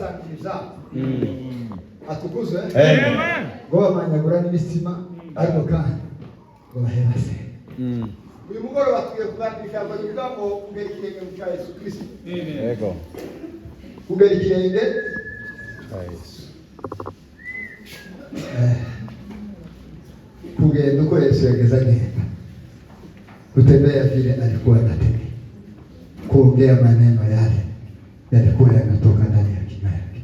Basangira ibyabo. Atukuzwe. Amen. Ngo bamanyagura n'ibitsima, ariko kandi ngo bahebase. Uyu mugoroba tugiye kuganira ijambo rivuga ngo kugera ikirenge mu cya Yesu Kristo. Yego. Kugera ikirenge Cya Yesu. Kugenda uko Yesu yageze agenda, kutembea vile alikuwa anatembea, kuongea maneno yale yalikuwa yanatoka ndani ya kinywa yake,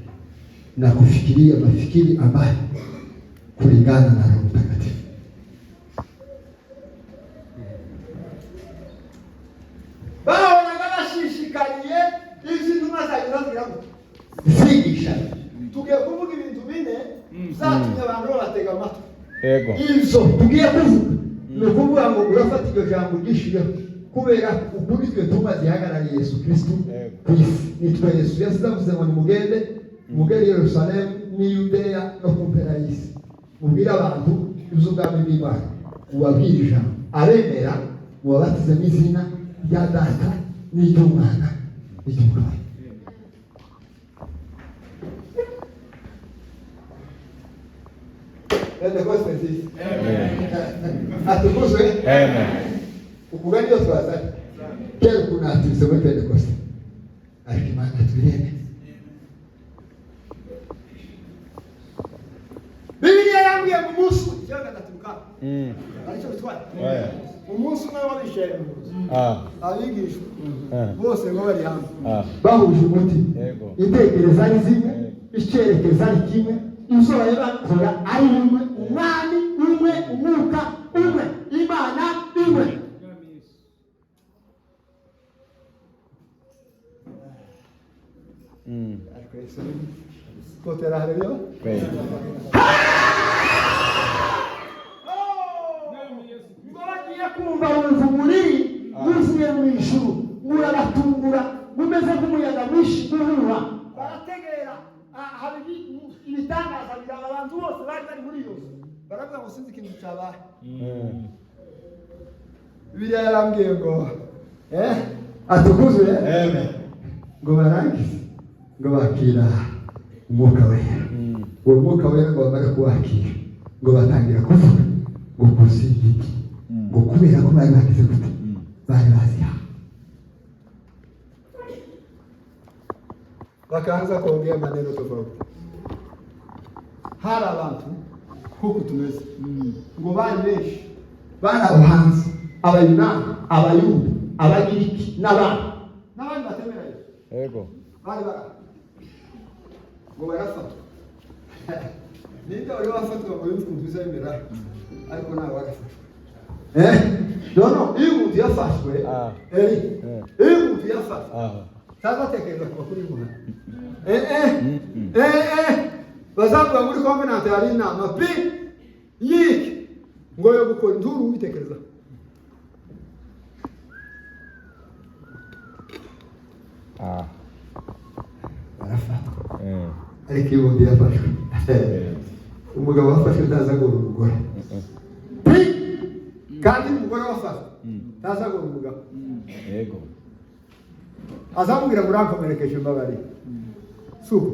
na kufikiria mafikiri ambayo kulingana na Roho Mtakatifu. Bahoraga bashishikariye izi ntumwa zagiye zigira ngo zigisha. Tugiye kuvuga ibintu bine zatumye abantu babatega amatwi. Yego. Izo tugiye kuvuga ni ukuvuga ngo urafata iryo jambo uryishireho, kubera ukuri twe tuma zihagarariye Yesu Kristo Yego. ku isi. Nitwe Yesu yasize avuze ngo nimugende mugere i Yerusalemu n'i Yudeya no ku mpera y'isi, mubwire abantu iby'ubwami bw'Imana, mubabwire ijambo, abemera mubabatize mu izina rya Data n'iry'Umwana n'iry'Umwuka Wera. Pentekoste nziza. Atukuzwe. Amen. Ukuvuga niyo twazanye kera ukuntu haturutse muri Pentekoste, ariko Imana tubirebe. Bibiliya yambwiye mu munsi umwe, ikiyaga gatatu aricyo bitwaye. Oya. Umunsi umwe w'abishaye mu nzu, abigishwa bose ngo bari hamwe, bahuje umutima, Yego. intekerezo ari zimwe, icyerekezo ari kimwe, ibyo bari bakora ari bimwe, Umwami umwe, Umwuka umwe, Imana imwe. Ariko Yesu kotera haleluya. Kweli. Ngo bagiye kumva bumva umuriri wuzuye mu ijuru, murabatungura, mumeze nk'umuyaga mwinshi uhuha. Barategera, haba ibitangaza biraba, abantu bose bari bari muri iyo nzu baravuga ngo sinzi ikintu cyabaye. Bibiliya yarambwiye ngo atukuzwe. Amen. Ngo barangize ngo bakira Umwuka Wera. Uwo Mwuka Wera ngo bamare kuwakira, ngo batangira kuvuga ngo kuzuye igiti, ngo kubera ko bari bagize gute? Bari bazihawe. Wakaanza kuongea maneno tofauti. Hari abantu huku tumeze ngo bari benshi, bari abo hanze, Abayunani, Abayuda, Abagiriki n'abandi n'abandi batemera Yesu. Yego. Bari bara ngo barafatwa. Ninde wari wafatwa ngo yumve ukuntu bizabimera? Ariko ntawe warafashwe. No, iyo umuntu yafashwe, iyo umuntu yafashwe, ntazatekereza ku makuru y'umuntu. Bazavuga muri covenant hari inama pi yiki ngo yo gukora induru ubitekerezaho. Barafatwa. Ariko iyo umuntu yafashwe, umugabo wafashwe ntazagora umugore pi, kandi umugore wafashwe ntazagora umugabo. Yego. Azamubwira ngo urankomerekeje, mbabarira. Suko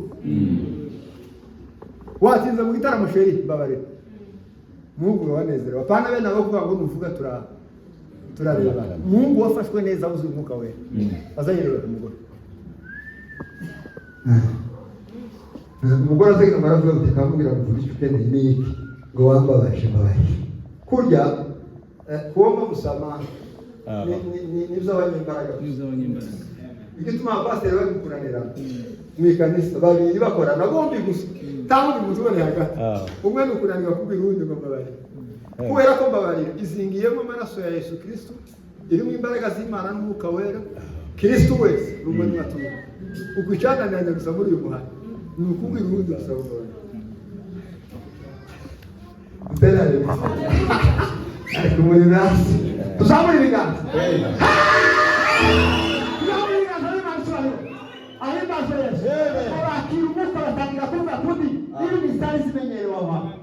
watinze mu gitaramo, chéri, mbabarira. Muhungu wanezerewe, apana bene abo kuvuga ngo nuvuga turareba. Muhungu wafashwe neza wuzuye Umwuka Wera azayireba umugore. Umugore azagenda ngo aravuga ngo akamubwira ngo uvuge icyo ukeneye ni iki, ngo wambabaje, mbabarira. Kurya kuomba musamaha ni iby'abanyembaraga gusa. Igituma abapasiteri bari gukuranira mu ikanisa babiri bakorana bombi gusa, nta wundi muntu uboneye hagati, umwe ni ukunanirwa kubwira uwundi ngo mbabarira, kubera ko mbabarira izingiyemo amaraso ya Yesu Kristo, irimo imbaraga z'Imana n'Umwuka Wera. Kristo wese ni umwe n'abatumwa. Uku icyananiranye gusa muri uyu muhanda ni ukubwira uwundi gusa ngo mbabarira. Mbere ariko muri hasi tuzamure ibiganza, tuzamure ibiganza n'Imana icyubahiro, ahimbazwe Yesu. Ngo bakira Umwuka, batangira kuvuga kundi n'ibindi zitari zimenyerewe aho hantu.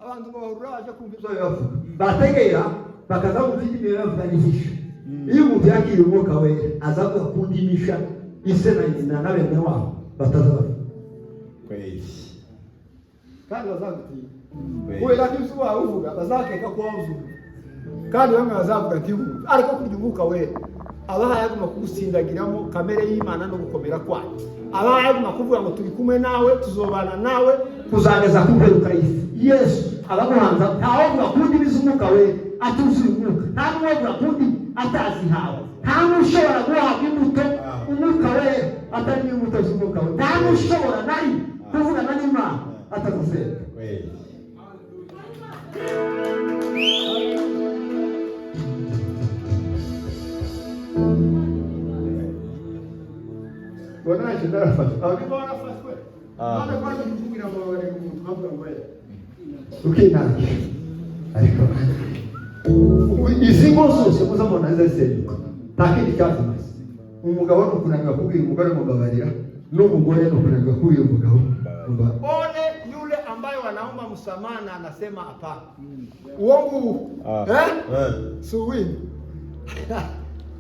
Abantu bahurura baje kumva ibyo bavuga, bategera bakaza kumva indimi bavuga n'ijisho. Iyo umuntu yakiriye Umwuka Wera azavuga ku ndimisha. Ise na nyina na bene wabo bataza bavuga. Kweli. Kandi bazagutinya. Kweli. Kubera ko ibyo waba uvuga bazakeka ko wawuzuye, kandi bamwe bazavuga ati wumva, ariko kurya Umwuka Wera aba yaguma kugutsindagiramo kamere y'Imana no gukomera kwayo, aba yaguma kuvuga ngo turi kumwe nawe, tuzobana nawe kuzageza ku mperuka y'isi. Yesu abaguhanza, ntawovuga ku ndimi z'Umwuka Wera atuzuye Umwuka, nta n'uwovuga ku ndimi atazihawe, nta n'ushobora guhabwa imbuto Umwuka Wera atari imbuto z'Umwuka Wera, nta n'ushobora nari kuvugana n'Imana atagusenga. Kweli. Ngo naje narafashwe, abagabo barafashwe. Ah. None kwaje kuvugira ngo babarega umuntu bavuga ngo ye ukinangira, ariko ubu izi ngo zose muzamubona zisenyuka, nta kindi cyazimaze. Umugabo ni ukunanirwa kubwira umugore ngo mbabarira, n'umugore ni ukunanirwa kubwira umugabo ngo mbabarira. Ole yule ambaye wanaomba msamaha na anasema hapana. Uongo huu. Ah. Eh? Eh. Suwini.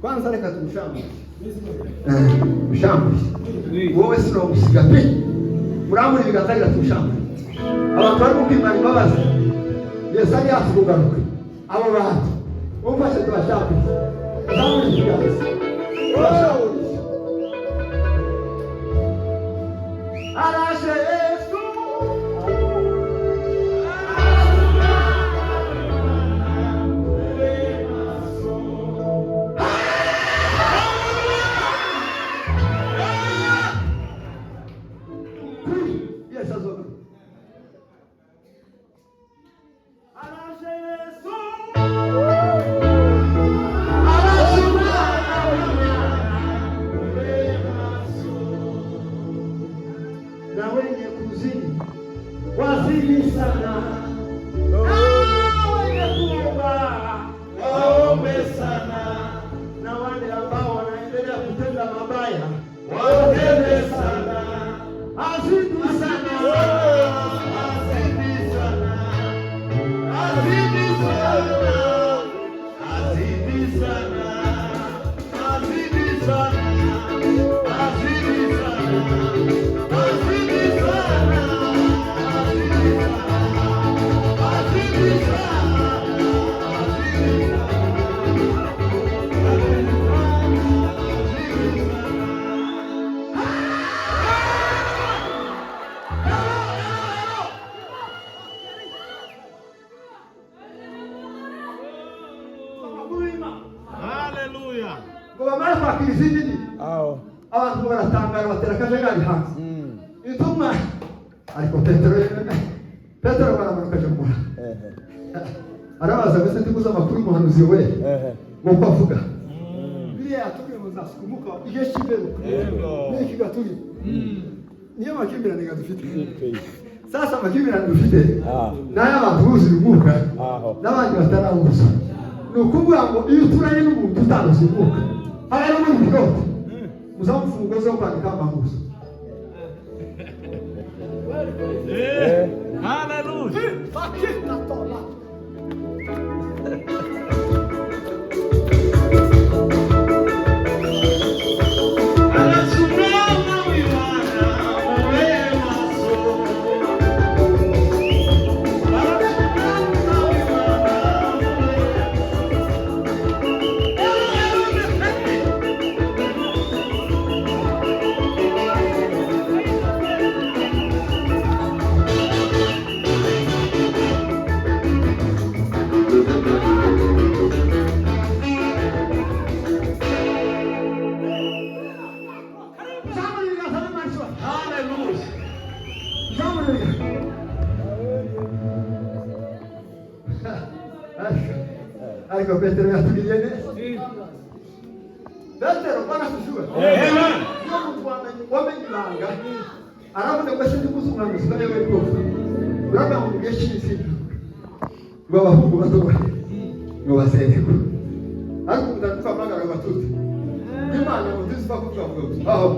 Kwanza reka tumushambuye. Mushambuye. Wowe sinomusiga pe. Murambura ibiganza agira tumushambuye. Abantu bari kwimana imbabazi. Yesu ari hafi kugaruka. Abo bantu mumfashe tubashambuye. Murambura ibiganza. Tubashambuye. Araje Yesu. Kuri Yesu azogaruka. Araje Yesu. Araje Umwana w'Imana. Na wenye kuzini wazini sana, na wenye kuomba waombe sana, na wale ambao wanaendelea kutenda mabaya watende sana, azidi sana, azidi sana, azidi sana, azidi sana, azidi sana, azidi sana, azidi sana, azidi sana, azidi sana, azidi sana, azidi sana. Amakuru y'Imana. Haleluya. Ngo bamare kwakira izindi ndimi, Aho. abantu baratangara, batera akajagari hanze. Intumwa, ariko Petero baramanuka aje kumuha, arabaza mbese ndiguze amakuru y'umuhanuzi we nk'uko avuga biriya yatubwiye ngo nzasuka Umwuka igihe cy'imperuka. Yego. N'iki gaturi niyo makimbirane dufite sasa, amakimbirane dufite n'ay'abantu buzuye Umwuka n'abandi batarawuzuye. Ni ukuvuga ngo iyo uturanye n'umuntu utaruzuye Umwuka, haba harimo ibiroto muzamu imfunguzo zo kwandika amahuzo. Haleluya. Fakita tola. Araje Umwana w'Imana, mube maso. Araje Umwana w'Imana, mube Zamura ibiganza n'amashyi. Haleluya. Zamura ibiganza. Ariko Petero yatugiriye neza. Petero, Bwana asifiwe. Amen. Iyo muntu wamenye ibanga, aravuga ngo ese ndikuze umuhanuzi nawe we rwose uravuga ngo mugihe cy'isi ngo abahungu bato ngo bazerekwe, ariko ubu ndaduhamagara abatutsi Imana ngo ntiziva kuvuga ngo aho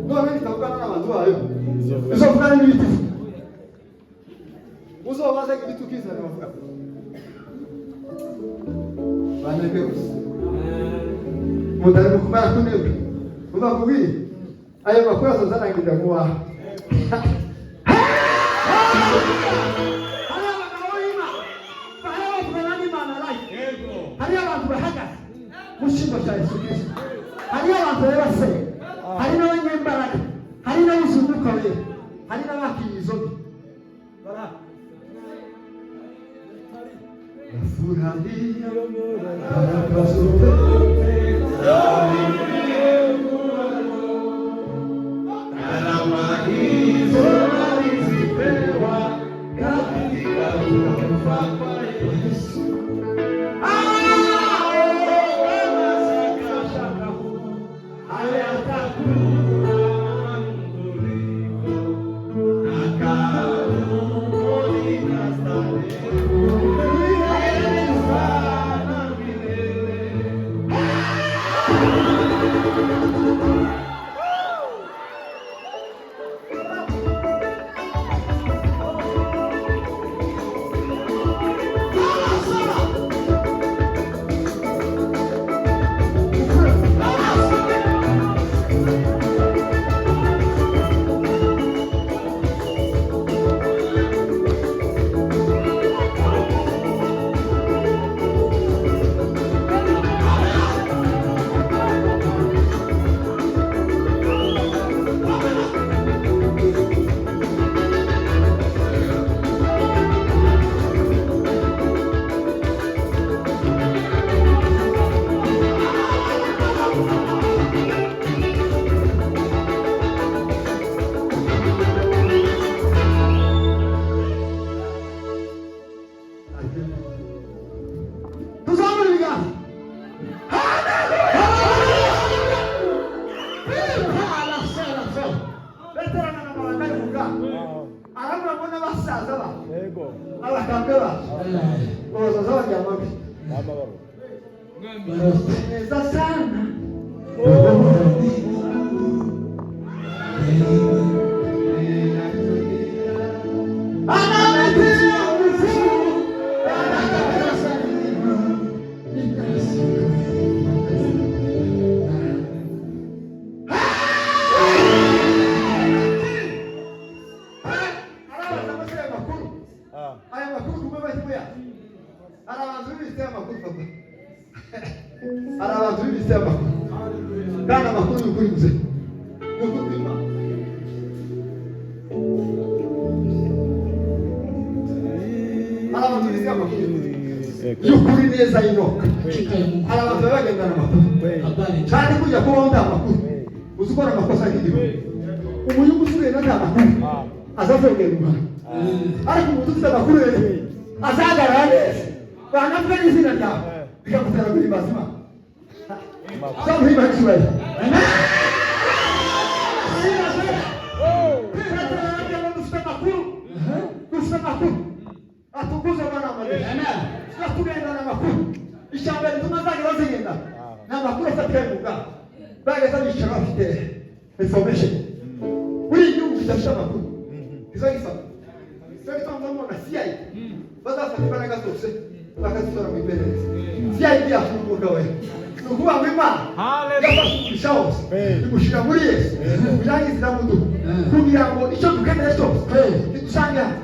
none itavugana n'abantu bayo, izovugana n'ibiti. Uzobaze ibiti ukizana bavuga banebwe gusa, mutari mukumara kunebwe. Uva kubwiye. Ayo makuru azozarangirira mu wawe. Hari abagabo b'Imana bahora bavugana n'Imana live. Hariyo abantu bahagaze mu cyimbo cya Yesu Kristo, hariyo abantu bari basenga, hari n'abanyembaraga, hari n'abuzuye umwuka wera, hari n'abakiriye izo mbi. Barahari. Nafurahia baraka zote. Karama hizo alizipewa katika kufa kwa Yesu. Kama sakafu hayatakuwa mfuriko na karuni na starehe sana milele. Tuzamure ibiganza. Petero na mama bari mu bwato, aravuga ngo n'abasaza bacu, abakambwe bacu, bazaza baryama gutya. Neza sana. Ananitia nguvu, arabaza amase aya makuru, aya makuru kumwe bahimuya. Hari abantu bibitse amakuru, papa, hari abantu bibitse amakuru, kandi amakuru y'ukuri gusa, ni ukuri kw'Imana. Hari abantu bibitse amakuru y'ukuri neza y'inoka. Hari abantu baba bagendana amakuru, kandi kujya kubaho nta makuru, uzi ukora amakosa nk'igihugu. Umuyumbu ugenda nta makuru azazogenda umuhanda, ariko umuntu ufite amakuru rero azahagarara neza, banavuga n'izina ryawe bikamutera guhimbaza Imana. Zamuhimba icyubahiro. Dufite amakuru, dufite amakuru. Atukuze Bwana wa majeshi. Tugendana amakuru. Ishyamba rituma zagera zigenda ni amakuru afatika y'umugabo. Bageze bicara bafite information. Buri gihugu kidafite amakuru izo gifata, icyo gituma mubona CIA bazafata imbaraga zose bakazitora mu iperereza. CIA yafunguka we, ni ukuvuga ngo Imana yafashe umugisha wose imushyira muri Yesu, irangiza iramuduha kugira ngo icyo dukeneye cyose kidusange hano.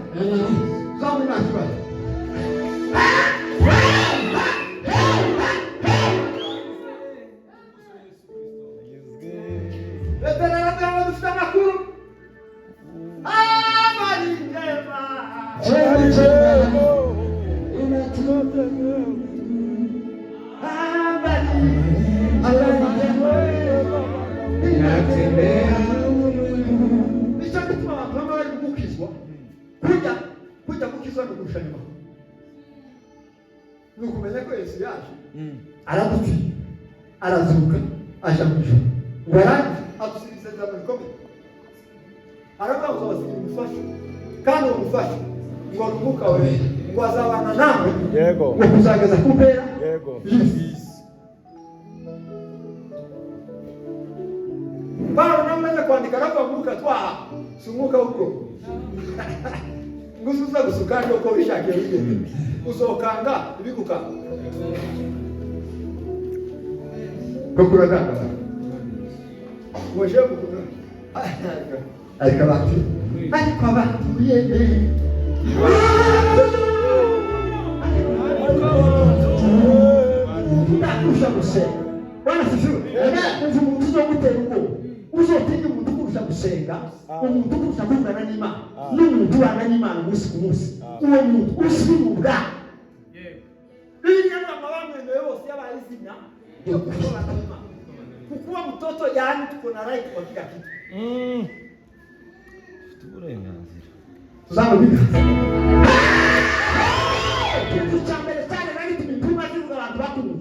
Tuzamure nta kibazo. Petero aravuga ngo dufite amakuru. Habari njema. Habari, habari njema. Inatembea. Nicyo gituma abantu bamwe bari gukizwa. Kujya gukizwa ni ukurusha nyuma. Ni ukumenya ko Yesu yaje, aradupfira, arazuka, aja mu ijuru, ngo arangize adusiga isezerano rikomeye. Aravuga ngo uzabasigira umufasha, kandi uwo mufasha ngo ni umwuka wera, ngo azabana nawe ngo kuzageza ku mpera y'isi. Pawulo nawe umaze kwandika aravuga ngo umwuka twaha si umwuka w'ubwoko ngo uzuza gusa kandi uko wishakiye wigende uzokanga ibigukanga ko kuradangara ngo jewe mukunda. Ariko abantu, ariko abantu yeme. Umuntu utakurusha gusenga. Bwana sifiwe. Umva, umuntu uzogutera ubwoba, uzotinya umuntu ukurusha gusenga, umuntu ukurusha kuvugana n'Imana, n'umuntu ubana n'Imana umunsi ku munsi, uwo muntu usibwa. Bibiliya ngo bamwemeye bose yabaye izina ryo kubana n'Imana. Kukuwa mtoto, yani tuko na right kwa kila kitu. Ufite uburenganzira. Tuzamubika. Ikintu cya mbere cyane nari gituma zivuga abantu bakumva.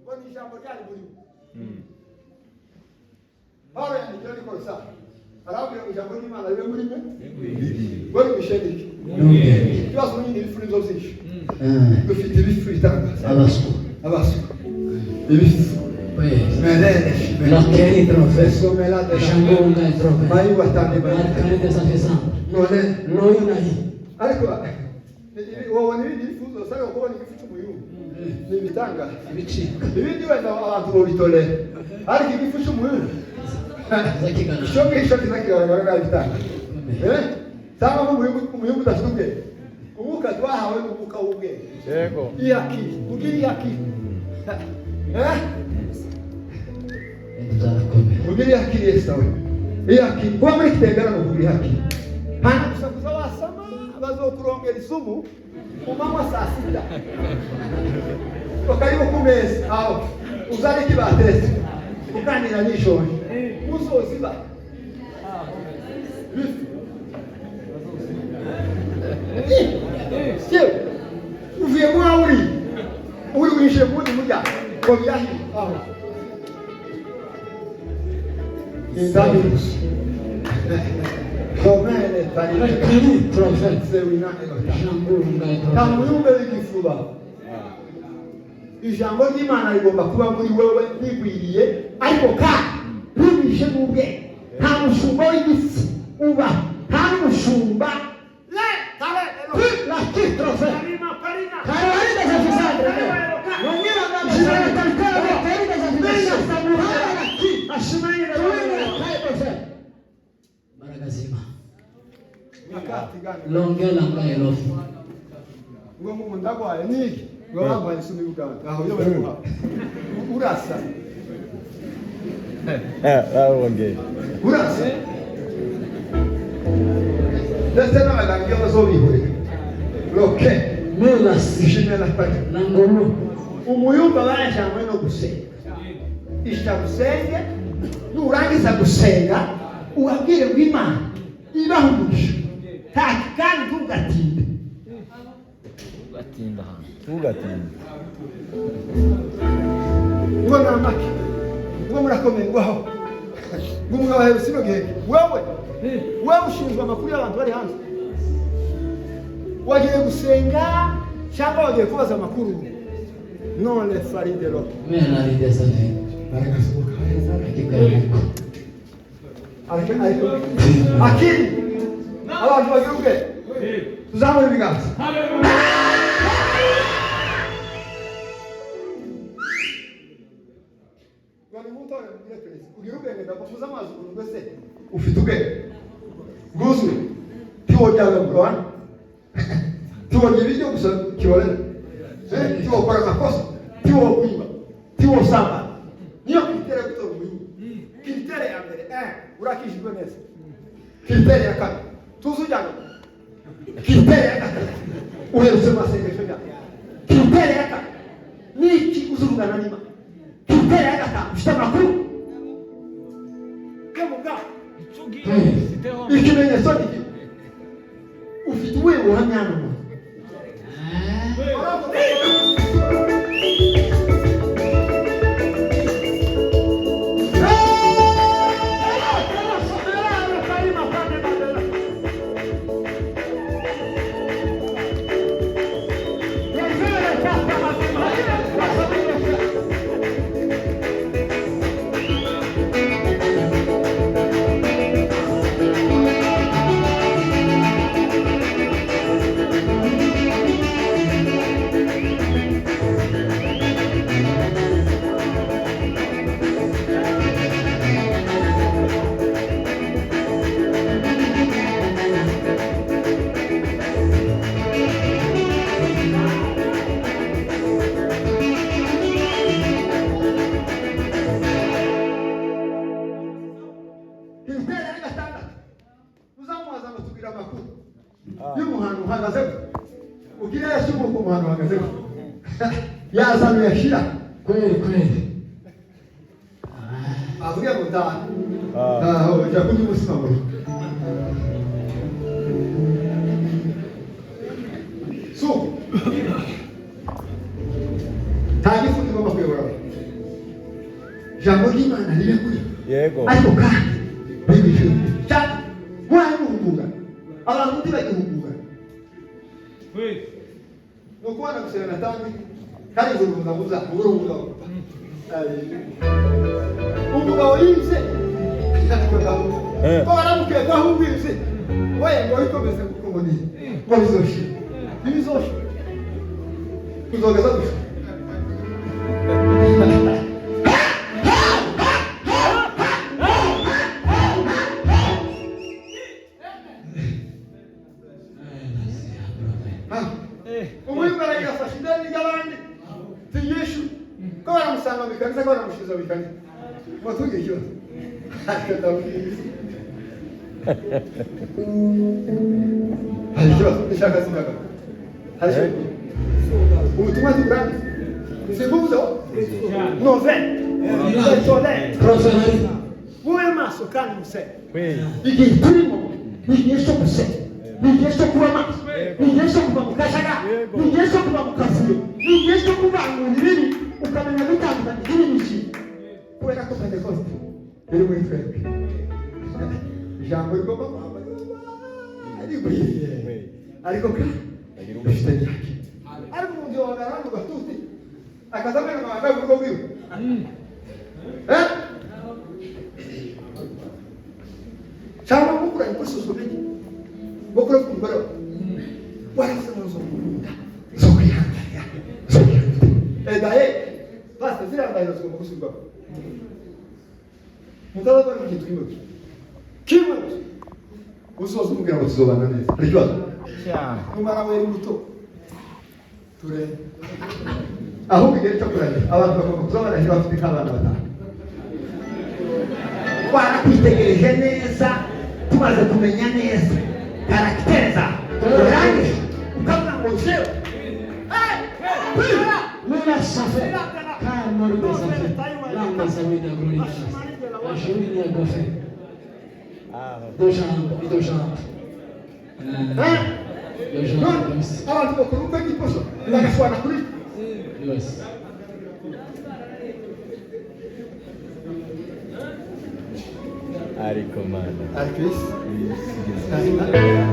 Ngo ni ijambo ryari muri we. Paulo yandikiwe ni Kolosayi. Arababwira ngo ijambo ry'Imana ribe muri mwe. Ngo rimishe iki? Ibibazo nyine, ibifu nibyo byinshi. Dufite ibifu bitangaza. Abaswa. Abaswa. Ibifu. Melele. Lakeri trofe. Somela de Shangonga trofe. Mayi watande. Markare de safesandre. None Noyunahi. ariko wabona ibindi bifu zose, ariko kubona igifu cy'umuyumbu ni ibitangaza. Ibicika. Ibindi wenda abantu bobitorera, ariko igifu cy'umuyumbu Zakigana. icyo ngicyo kiza kigaragara nk'aho ibitangaza. Eh? Cyangwa nk'umuyumbu, umuyumbu udafite ubwenge. Umwuka twahawe ni umwuka w'ubwenge. Yego. Iyakiri ugire iyakiri, eh? Byarakomeye. Ugire iyakiri Yesu we iyakiri. Kuba muri kitembera ni ukugira iyakiri. Hana gusa kuza wasama, bazokurongera isumu mu manywa saa 6 bakariho ku meza aho uzane iki batetse uganira nishonje uzoziba bifu. Yewe, uvuye muri aho uri, uri wishyuye mu wundi muryango ngo birahiye aho indabyo gusa komene. Lakeri trofe. Sewinane. Shangonga Nta trofe. muyumbe w'igifuba. Ijambo ry'Imana rigomba kuba muri wewe rigwiriye, Ariko kandi ribishe n'ubwenge. Nta mushumba w'igifu uba, nta n'umushumba. Laki trofe. Karolina Zafisandre. Imbaraga z'Imana. Nyakati gani? Longela ngaelofu. Ngo ngo ndagwaye niki? Ngo bampaye isumu y'Uganda aho yo bari guha urasa. Barongeye. Urasa, ndetse n'abaganga iyo bazobihurira roke. Melasi. Ishimwe na pari. Na nguru. Umuyumba barajanywe no gusenga. Isha usenge, nurangiza gusenga ubabwire ngo Imana ibaha umugisha. Nta kandi ntugatinde. Tugatinda hano, tugatinda. Ngo ni amake, ngo murakomeye, ngo aho ngo umugabo aherutse ino gihe. Wewe, wewe ushinzwe amakuru y'abantu bari hanze, wagiye gusenga cyangwa wagiye kubaza amakuru? None faridero. Melari desave. Baragasohoka heza. Hakika ya Mungu. Ariko ariko akiri abantu bagira ubwenge, tuzamure ibiganza. Ngo nimutore mubwire perezida ugira ubwenge. Ndakufuza amazi umuntu wese ufite ubwenge bwuzuye, ntiworyana burwana, ntiworya ibiryo gusa kiborera, ntiwokora amakosa, ntiwokwiba, ntiwosambana. Niyo critère gutora umuyumbu. Critère ya mbere, urakijijwe neza. Critère ya kabiri, tuzi ujyana. Critère ya gatatu, uherutse mu masengesho yawe. Critère ya kane, niki uzuvugana n'Imana. Critère ya gatanu, ufite amakuru yo mu bwato. Ikimenyetso ni iki? Ufite ubuhe buhamya hano? Tubwira amakuru y'umuhano uhagaze gute, ukirere cy'umwuka umuhano uhagaze gute, yazana uyashira. Kweli kweli. Avuge ngo taha aho jya kurya umutsima mu rugo. Suko nta gifu kigomba kuyobora abantu. Ijambo ry'Imana ribe kuri ariko kandi bibije cyane mwana muhugura abantu ntibagihugura, ni ukubona gusenga natangi kandi izo nguza uburo. Umugabo yibye ko baramukeka aho ubwibye we ngo bikomeze, kuko ngo ni ngo bizoshira, ntibizoshira, tuzogeza gusa. Umuyumba aragira afashe ideni ry'abandi tuyishu ko baramusanga mu ikanisa, ko baramushiza mu ikanisa ngo tugire ikibazo, ariko ndabwira hari ikibazo nishaka sinaka hari ikibazo. Ubutumwa tuburangiza simbuzo nove Professor. Mube maso kandi musenge. Igihe turimo ni igihe cyo gusenga, ni igihe cyo kuba maso, ni igihe cyo kuva mu kajagari, ni igihe cyo kuva mu kavuyo, ni igihe cyo kuvangura ibibi, ukamenya gutandukanya ikibi n'ikibi, Kubera ko Pentekoste iri muri twebwe, ijambo rigomba kwambarwa rigwiriye, ariko kandi rifite nyaki, ariko umuntu yohagarara hano gatuti akaza amena amabanga y'urugo rwiwe. Eh? Cyangwa mukuranye kuri social media mukure ku mugore wawe waravuze ngo nzokunda, nzokwihanganira, nzokwihanganira. Daye basi ziriya ndahiro zigomba gusubirwamo, mutazakora ikintu kimwe gusa, kimwe gusa uzoza umubwira ngo tuzobana neza. Hari ikibazo numara wera imbuto turebe ahubwo igihe cyo kuragira abantu bagomba kuba barahira bafite nk'abana batanu. Twarakwitegereje neza, tumaze kumenya neza caractère zawe, urangije ukavuga ngo jewe Mela safe ka nori da safe lamba sawina gloria ashuri ya gofe do jambo do jambo do jambo. Abantu bakora ubukwe bw'ikoso bagashwana kuri Yes. Ariko mana. Ariko isi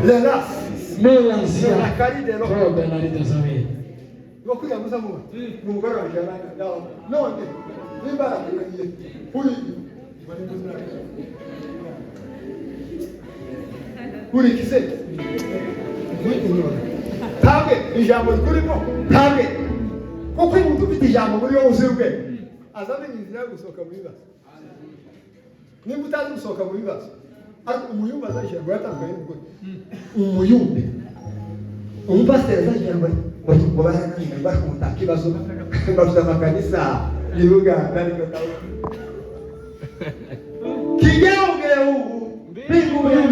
leras Mela zia lakari dero robe na rida sawina. Ngo kwiga muza muba ni umugore wanjye yaranga none nimba arakunaniye uri uri kise ntabwe ijambo rikurimo, ntabwe kuko umuntu ufite ijambo muri wowe uzi ubwenge aza amenya inzira yo gusohoka mu bibazo. Nimba utazi gusohoka mu bibazo, ariko umuyumba azashyira ngo yatandukanye n'umugore, Umuyumbe umupasiteri azashyira ngo ngo barananira bakunda ikibazo bafite amakanisa i Uganda, ariko nawe kigeugeu mbingu ya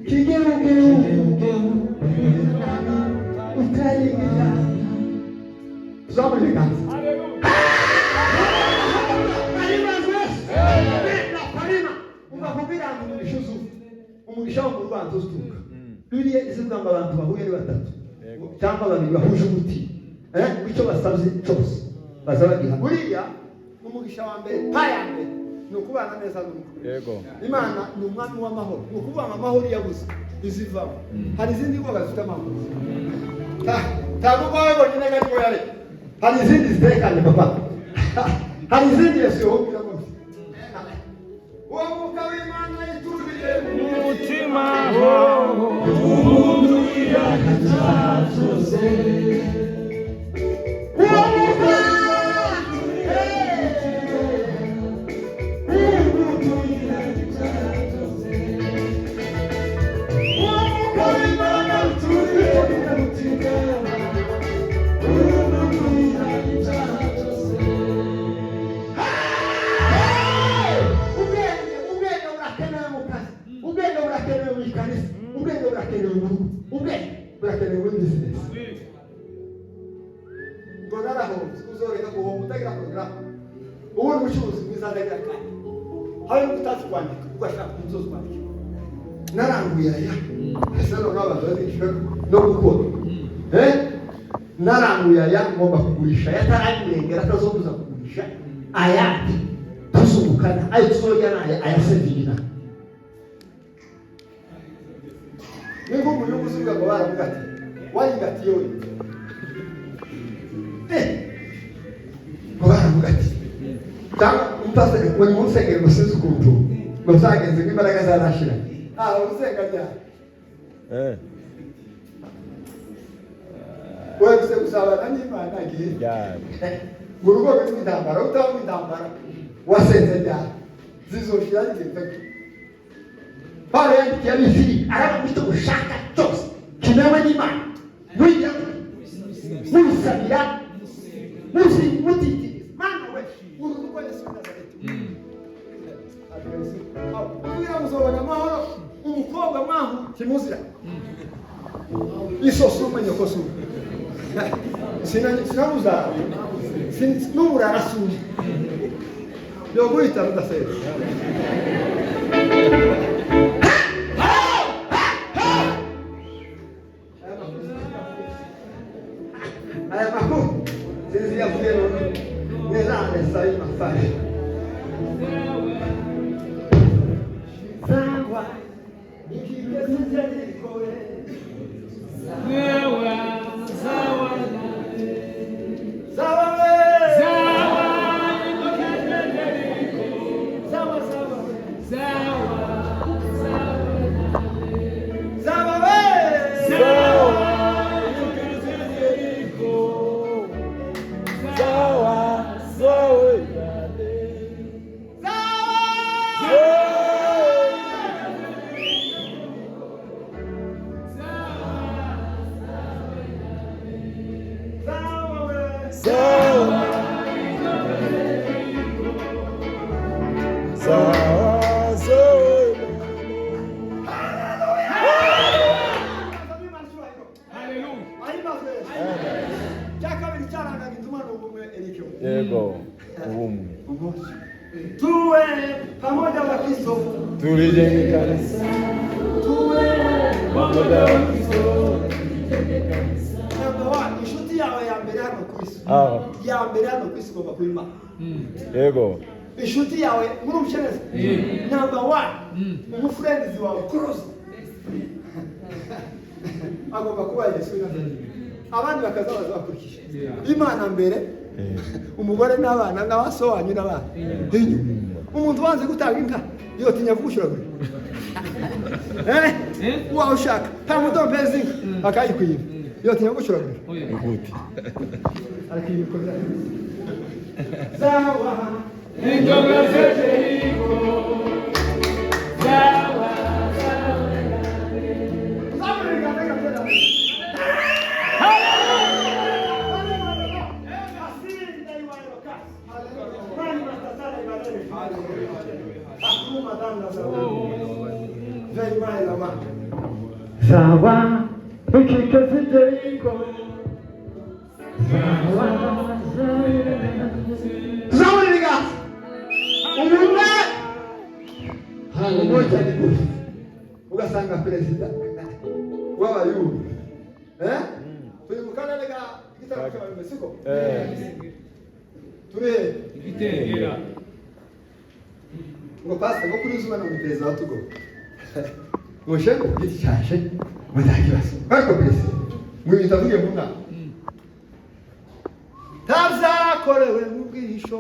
kigeugeu utaringira tuzamure ibiganza. Umva kugira ngo umugisha uzuke, umugisha wo mu Rwanda uzuturuka, Bibiliya izivuga ngo abantu bahuye ari batatu cyangwa babiri bahuje umutima, icyo basabye cyose baza bagiha. Buriya umugisha wa mbere pa ya mbere ni ukubana neza n'urugo. Imana ni umwami w'amahoro, ni ukuvuga ngo amahoro iyo abuze izivamo hari izindi ngoga zifite amahoro. Ntabwo ubwawe bonyine ngo ariko yari hari izindi zitekanye papa, hari izindi Yesu yohubwira rwose. Uwo mwuka w'Imana yituriye Mu mutima. Uwo mwuka uwo mwuka w'Imana uturiye mu mutima. Ubwenge, ubwenge burakenewe mu kazi. Burakenewe mu rugo, ubwenge burakenewe muri bizinesi. Ngo narahombye, uzoreka guhomba utagira porogaramu? Ubundi ubucuruzi bwiza ndagira kandi hari utazi kwandika, ugashaka umuzozi kwandika. Naranguye aya, ese noneho abantu bazishyura no gukora, eh? Naranguye aya, ngomba kugurisha aya ataranyirengera, atazobuza kugurisha ayandi, tuzungukana ayo tuzorya n'aya ayasevina. Ni nk'umuyungu uzuvuga ngo baravuga ati wayingatiye we, eh, ngo baravuga ati cyangwa umupasiteri ngo ni munsengero, ngo sinzi ukuntu ngo byagenze, ngo imbaraga zarashira. Ah, usenga ryari? Wese gusabana n'Imana igihe Ryari? Ngo urugo rurimo intambara, utabamo intambara, wasenze ryari? Zizoshira zigenze gute? Pawulo yandikiye Abifilipi, aravuga icyo ushaka cyose kimewe n'Imana, mujya mubisabira muzi mutitiriza. Mana we, uru rugo Yesu w'i Nazareti kugira ngo uzobona amahoro. Umukobwa mwahu kimuzira isosume nyokosume sinamuzara n'uburara sumye yoguhita rudasenze. Aya makuru sinzi yavuye none nerane sayi masayi sawa ikigezi cyarikowe. Zawa, sawa we. Zawa, sawa sawa we. Zawa, sawa we. Zawa, Sawa, sawa, sawa. Sawa we. Sawa, sawa, sawa. Cya kabiri cyarangaga intumwa ni ubumwe, Eric. Yego, ubumwe. Tuwe pamoja wa Kristo. Tulijenge kanisa. Tuwe pamoja wa Kristo. Number one, inshuti yawe ya mbere hano ku isi, Ah, ya mbere hano ku isi igomba kuba Imana. Yego. Inshuti yawe muri ubushenezi number one, umufriends wawe close agomba kuba Yesu w'i Nazareti. Abandi bakaza baza bakurikije Imana mbere, umugore n'abana n'abaso wanyu n'abana inyuma. Umuntu wanze gutanga inka yotinya kugushuragura, eh, wawe ushaka nta mudompezi inka akayikwiba, yotinya kugushuragura. Ikuti. Ariko sawa. Inzoga z'Jeriko, zawa, Zawa ikikazi Jeriko, zawa. Tuzamure ibiganza, ubumwe, umoja ni nguvu. Ugasanga perezida w'abayuda, eh, turi mu karere ka igitaramo cy'abayuda, siko? Turi he? Igitera. Ngo pastor, ngo kuri zuba ni perezida wa Togo, ngo she ngo ku giti cyashe ngo nta kibazo, ariko perezida ngo ibintu avugiye mu mwaka tabyakorewe mu bwihisho.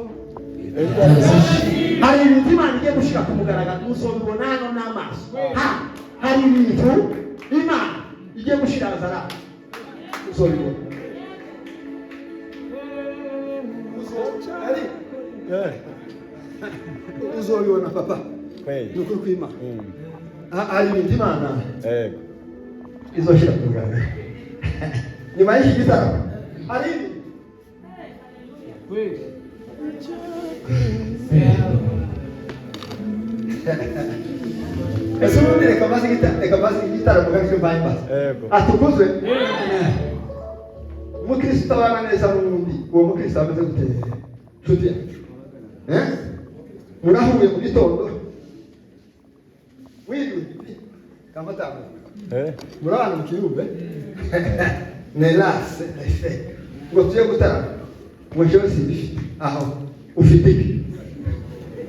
Hari ibintu Imana igiye gushyira ku mugaragaro, muzobibona hano n'amaso. Ha, hari ibintu Imana igiye gushyira azara, uzobibona. Ari uzobibona, papa. Kweli. Ni ukuri kw'Imana. Hari ibintu Imana Yego. izoshyira ku mugaragaro nyuma y'iki gitaramo. Hari ibi Kweli. Ese ubundi reka maze igitaramo kandi mbaye mbaza. Yego. Atukuzwe. Umukristo utabana neza n'undi, uwo mukristo ameze gute? Nshuti yacu. Eh? Murahuye mu gitondo. Wiriwe. Kamatamu. Murabana mu kiyumbe. Nelase nefe. Ngo tujye gutarama. Ngo jewe simbifite. Aho ufite iki?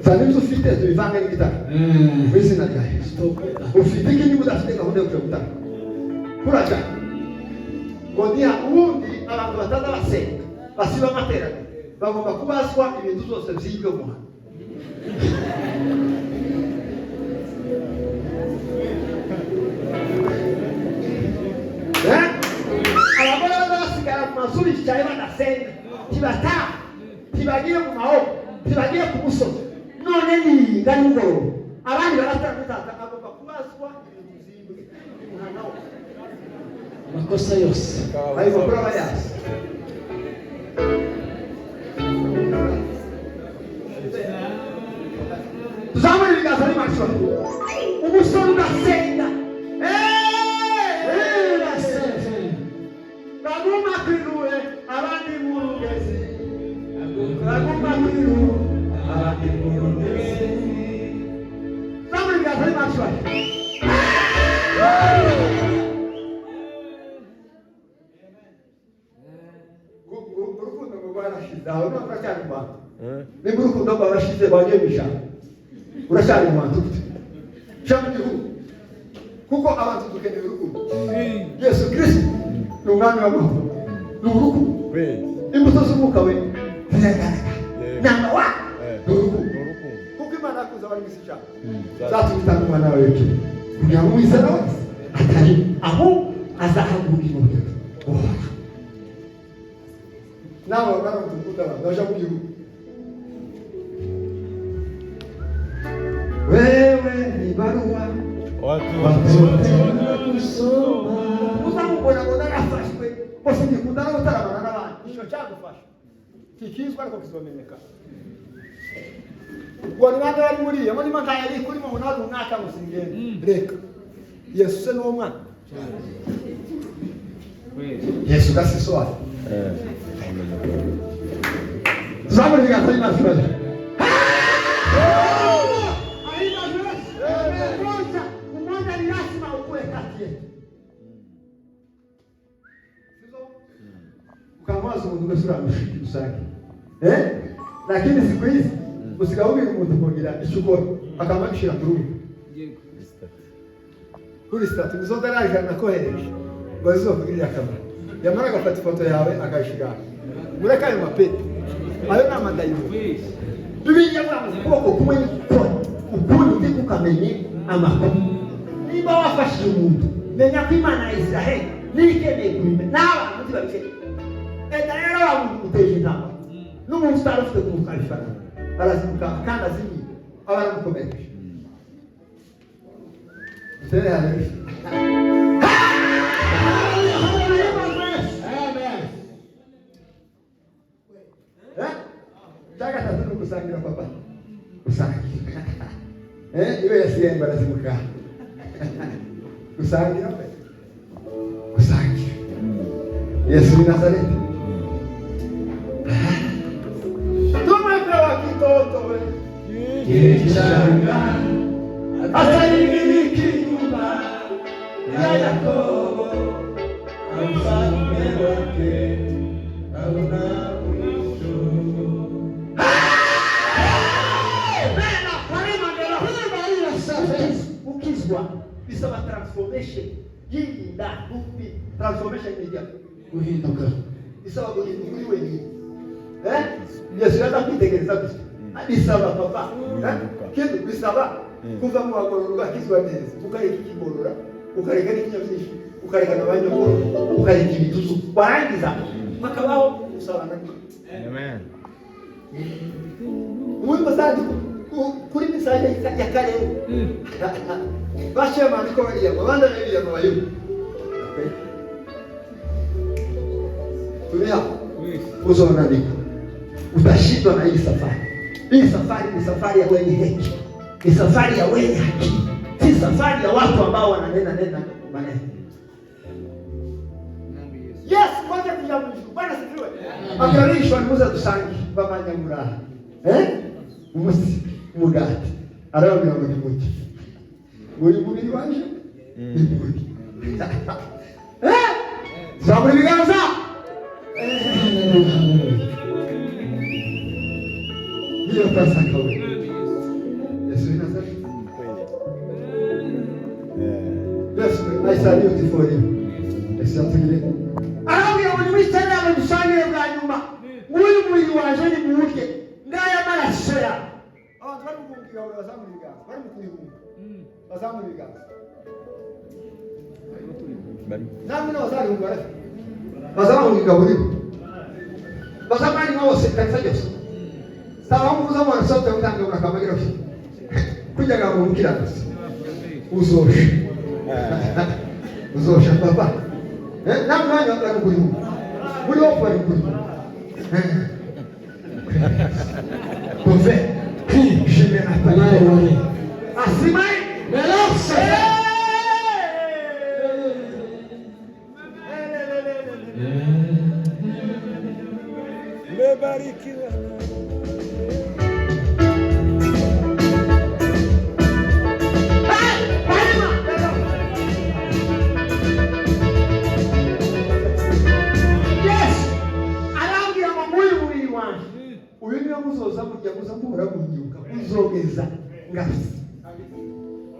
Zana ibyo ufite tubivange n'igitaramo. Mu izina rya Yesu. Ufite iki niba udafite gahunda yo kujya gutarama? Kuraca. Ngo niha ubundi abantu bataza basenga basiba amateraniro bagomba kubazwa ibintu byose by'ibyo muha. Abagore baza basigara mu mazu bicaye badasenga, ntibataha, ntibagiye mu mahoro, ntibagiye ku musozi, none niga nimugoroba abandi baratanga, agomba kubazwa ibintu byibwe umuhana wose. Amakosa yose. Ayo makuru aba yazi. Tuzamure ibiganza n'imashini. Umusore udasenga. Baguma kwiruwe abandi mu rugezi. Baguma kwiruwe abandi mu rugezi. Tuzamure ibiganza n'imashini. Urukundo ngo rwarashize aho none uracyari mu bantu. Nimba urukundo rwarashize bagiye mu ijambo, uracyari mu bantu gute? Sha mu gihugu, kuko abantu dukeneye urukundo. Yesu Kristo ni umwami w'amahoro, ni urukundo. Imbuto z'umwuka we ziragaragara. Namba wa ni urukundo, kuko Imana yakunze abari mu isi cyane zatumye itanga umwana wawe w'ikinege kugira ngo uwizera wese atari aho azahabwa ubugingo buhoraho. Nawe bana mutukunda abantu baja mu gihugu. Wewe ni barua uzamubona ngo narafashwe ngo singikunda no gutaramana n'abandi, icyo cyagufasha kikizwa ariko kizomenyekana. Ngo ni bande bari muri iyo ngo niba ntayari kurimo ngo nawe runaka ngo singende, reka Yesu se n'uwo mwana Yesu gasisoa. Tuzamure ibiganza by'Imana ikibazo. Umoja ni lazima ukuwe kati yetu. Ukamwaza umuntu wese uramushiki rusange. Lakini siku hizi usigahubira umuntu kugira icyo ukora akamagishira kuri ubu. Kuri status nizo ndarajana nakohereje ngo zizokugirira akamaro. Yamara agafata ifoto yawe akayishyira. Mureke ayo mapepe. Ayo ni amadayimoni. Bibiliya ivuga ngo ukuboko kumwe ni gukora, ukundi ntikukamenye amakuru. Niba wafashije umuntu, menya ko Imana ya Israheli niyo ikeneye kubimenya, n'abantu ntibabikeneye. Eda rero wa muntu uteje intambara n'umuntu utari ufite kumuka ifaranga arazimuka kandi azimiye aba aramukomereje. Dutere haleluya. Cya gatatu ni ugusangira papa. Gusangira. Iyo yasigaye ngo arazimuka. Gusangira pe. Gusangira. Yesu ni Nazareti. Tumepewa kitoto we. Kichanga. Ataimiliki nyumba ya Yakobo. Mfalme wake hauna mwisho. Ukizwa bisaba transformation y'inda n'umubiri. Transformation ni ijya Guhinduka. bisaba guhinduka uri wenyine. Yesu yaza kwitegereza gusa bisaba papa kintu bisaba kuva mu bagororwa akizwa neza, ukareka ikigorora, ukareka n'ikinyabyinshi, ukareka na ba nyogoro, ukareka ibituzu, warangiza hakabaho gusabana. Amen. Muri musanze kuri misange y'akarere bashema niko bariyama abandi bariyama bayo tulia uzonaniko utashindwa na hii safari. Hii safari ni safari ya wenye haki, ni safari ya wenye haki, si Safari ya watu ambao wananena nena maneno. Yesu maze kuja mu ijuru, Bwana asifiwe, abwira nimuze dusange b'amanyamuraha umusi umugati, arababwira ngo nimurye, uyu mubiri wanje nimurye. Zamura ibiganza. Niyo Pasaka we Yesu w'i Nazareti. Yesu, I salute for you. Yesu yatugiriye. Arababwira ngo nimwicare hamwe dusangire bwa nyuma, nguyu mubiri wanje nimuwurye, ngaya maraso yawe. Abantu bari mu guhunga igaburo bazamura ibiganza, bari mu kurihunga bazamura ibiganza. Namwe n'abazarihunga barafite bazamura igaburiro bazamura bose kanisa ryose sabamuza mwana sote utanga urakamagira kujyaga mu bukiranutsi uzosha uzosha papa. Namwe banyu bari kurihunga muri wo bari kurihunga. Kuve je me rappelle Asimai melose. Mmebarikiwa. Yes, arambwira ngo nguyu mubiri wanje Uyu niwe muzoza murya muza muhora munyibuka muzogeza ngarutse.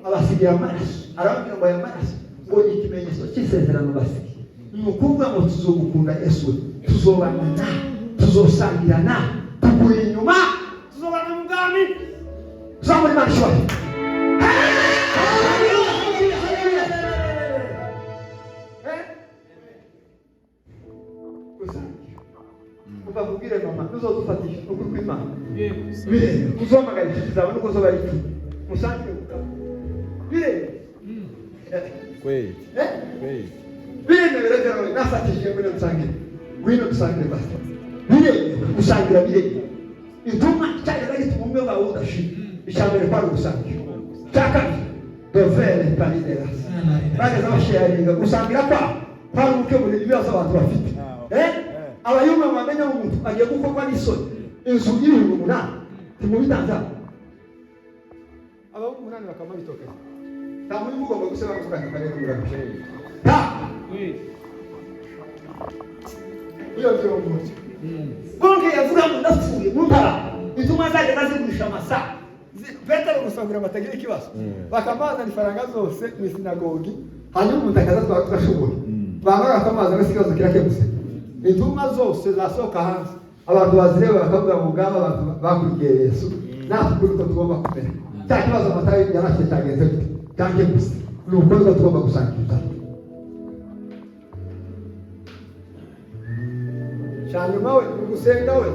Abasigira amaraso, arababwira ngo aya maraso ngo ni ikimenyetso cy'isezerano basigiye, ni ukuvuga ngo tuzogukunda Yesu, tuzobana nawe, tuzosangira nawe, tukuri inyuma, Tuzobana mu bwami. Tuzamura Imana ishobora. Gusangira umva nkubwire mama, ntuzodufatisha ukuri kw'Imana bireba uzohamagara inshuti zawe nuko zoba ari icumi musangire gukaba bireba. Kweli. Kweli. Biremewe rero nafatishije, ngwino dusangire, ngwino dusangire basi. Biremewe gusangira, biremewe. Ituma cyagera gituma ubumwe bwawe budashira. Icya mbere kwari ugusangira, icya kabiri dovere pariderasi bageze basharinga gusangira kwabo kwari gukemura ibibazo abantu bafite. Abayumva bamenya ngo umuntu agiye gukorwa n'isoni, inzu y'ibihumbi 8 timubitanza abahungu 8 bakaba babitokeye, nta muri mugomba guseba kuvugana akarere k'umurabyo ta iyo ngiyo ngutyo. Bonke yavuga ngo ndapfuye mumpara, ituma zagenda zigurisha amasaha. Petero gusa kugira ngo atagira ikibazo, bakamazana ifaranga zose mu isinagogi, hanyuma umuntu akaza twaba tudashoboye, bamara bakamaza mbese ikibazo kirakemutse. Intumwa zose zasohoka hanze, abantu bazireba bakavuga ngo ngaba abantu bakurikiye Yesu, natwe ukuri ko tugomba kumera. Cya kibazo Matayo yarafite cyagenze gute? Cyakemutse. Ni ukuri ko tugomba gusangira. Cyanyuma we ni ugusenga we,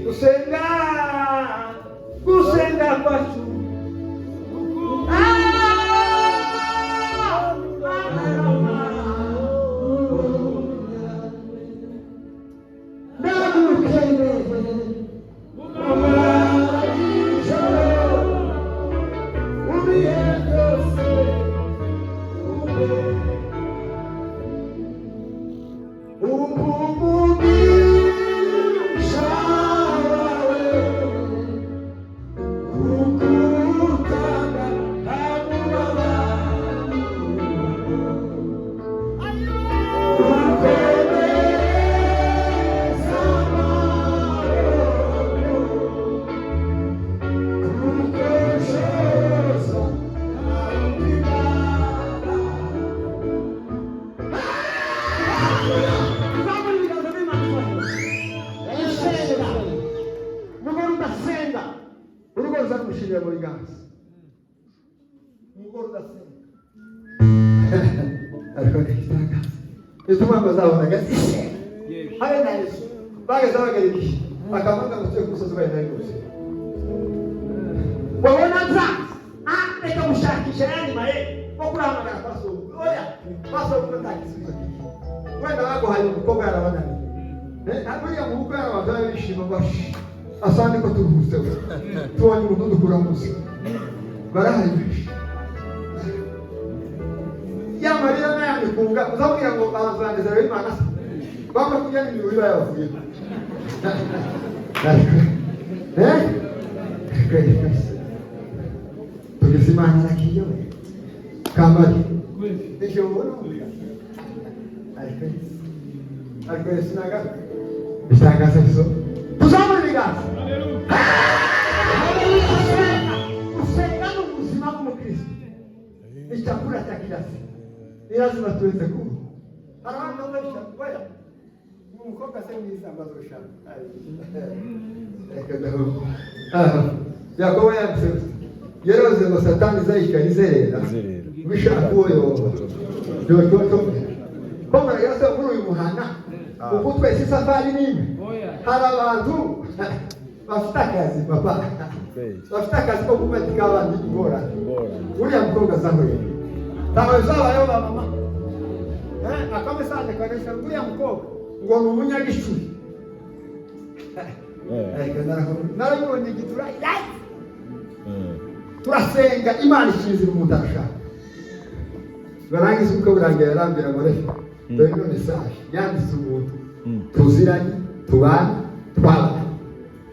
gusenga, gusenga kwacu. Ah! Ndagukeneye ijoro mu bihe byose ube umugisha wawe kukutanga nta ukomeza amaboko kukoshoza Tuzamura ibiganza by'Imana. Gusenga, umugore udasenga Urugo ruzamushirira mu biganza, umugore udasenga ariko ntigitangaza intumwa ngo zabonaga zisenga habe na Yesu bageze bagera igihe bakavuga ngo tuye ku musozi wenda rwose. Wabona nza reka gushakisha ayandi mayeri Ko kurahamagara kwa sogokuru, oya, kwa sogokuru nta gisubizo kigira, wenda baguhaye umukobwa yarabananiye. Buriya mu bukwe hari abantu baba bishima ngo asa niko turuhutse we tubonye umuntu dukura munsi, barahari benshi. Kunga uzabwira ngo abantu banezero Imana se bamwe kurya n'imibiri bayavuye. Eh? Tugize Imana arakiye we. Kamari. Nijye ubona ariko Yesu naga bitangaza bizo tuzamura ibiganza. Gusenga ni ubuzima bw'umukristo, ni chakula cha kila siku, ni lazima tuweze kuba. Hari abandi bamwe oya umukobwa se mwiza amaze gushaka. Reka ndavuga Yakobo yanditse yaravuze ngo Satani izayikara izerera Izerera. Wishaka uwo yoba ko muragasa muri uyu muhana kuko twese isafari ni imwe. Hari abantu bafite akazi papa, Kweli. bafite akazi ko kumatika abandi ingorane. Ingorane. Uriya mukobwa azahuye ntabwo bizabayeho ba mama. Eh, akamesaje kanesha uriya mukobwa ngo ni umunyagicuri. Ariko narabibonye igitura. Turasenga Imana ishinzira umuntu arashaka barangiza ubukwe burangira yarambwira ngo reka dore ino message yanditse umuntu tuziranye tubana twabana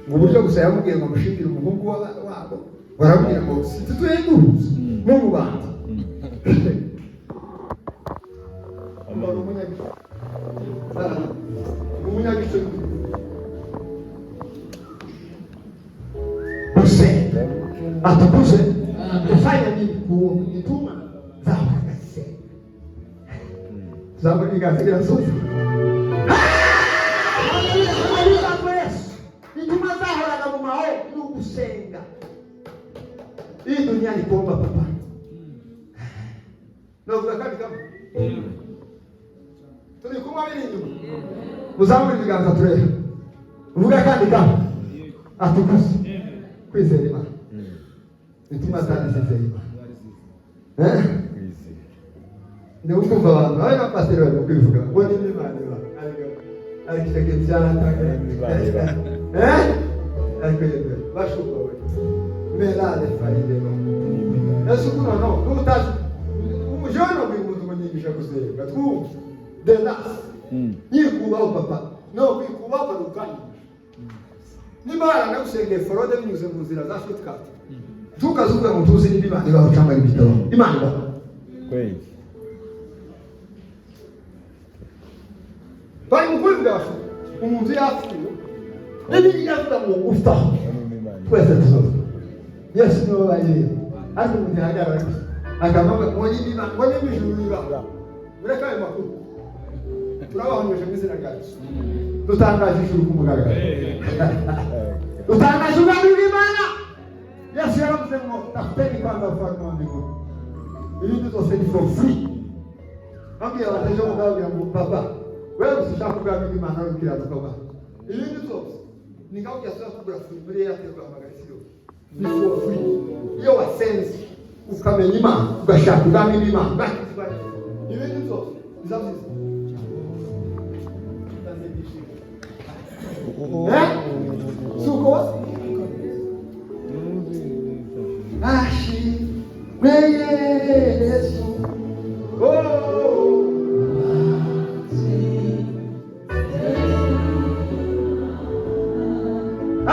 mu buryo gusa yamubwiye ngo mushingire umuhungu wabo baramubwira ngo situtuye duhuza no mu bantu. Ngo ni umunyagicuri. Ni umunyagicuri. Gusenga atukuze kufanya nini? Kuituma zahoraga zisenga. Tuzamura ibiganza birasoza. Yesu intumwa zahoraga mu mahoro ni ugusenga. Hii dunia ni kuomba papa. Navuga kandi kamwe turi kumwe biri inyuma muzamure ibiganza turebe uvuga kandi kamwe atukuze kwizera Imana intumwa zari zizeye Imana. Eh? Kwizera. Ni ukumva abantu abe na pasiteri bari kwivuga ngo ni Imana iba ariko icyo kintu cyarantangaye. Imana iba. Eh? Ariko yemwe bashumba we merale faride Yesu kuno no n'utazi umujana umuntu ngo nyigisha gusenga twumva the last nyikubaho papa no kwikubaho ukanyigisha nimba waranagusengeye forode binyuze mu nzira za shortcut ntukazuvuge ngo tuzi niba Imana ibaho cyangwa ibitabaho. Imana ibaho. Kweli. Bari mu kubivuga bafite umuntu yapfuye Bibiliya iravuga ngo ufaho Ni Imana. Twese tuzoza Yesu niwe bayireba ariko umuntu yahagarara gusa akavuga ngo niba ngo niba ijuru ribaho mureke ayo makuru turabahonyeje mu izina rya Yesu dutangaje ijuru ku mugaragaro utangaje ubwami bw'Imana. Yesu yaravuze ngo tafuteni kwanza ufalme wa mbinguni ibindi byose ni for free. Bambwira abantu ejo mugabwira ngo papa wewe usishaka ubwami bw'Imana ari ukiranuka bwawe ibindi byose ni nkaho ujya kugura free muri Airtel ugahamagara isi yose ni for free. Iyo wasenze ukamenya Imana ugashaka ubwami bw'Imana ugakizwa neza ibindi byose biza byiza. Eh? Si uko ashimwe Yesu. Oh.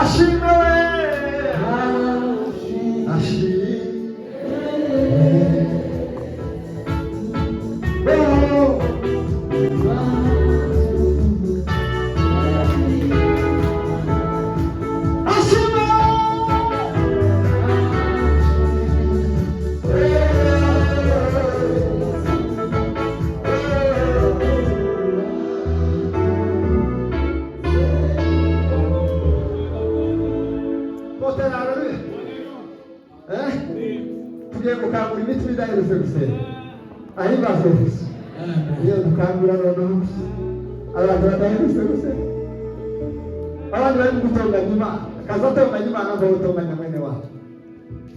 Ashimwe we ashimwe. Oh. Ashimwe. Potera haleluya. Eh? Tugiye gukangura imitima idaherutse gusenga ahimbaze Yesu iyo dukangura noneho abantu badaherutse gusenga abandi bari gutonganya Imana akaza atonganya Imana ngo gutonganya mwene wabo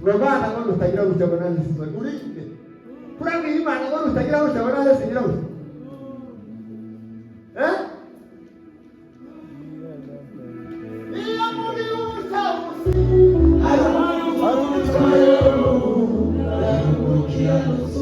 ngo Imana ngo rutagira gutya ngo nanjye sinzongera urinde kurabwira Imana ngo rutagira gutya ngo nanjye singira gutya. Eh? Iyo muri ubusabusi Hari umutwaro, umukiranutsi.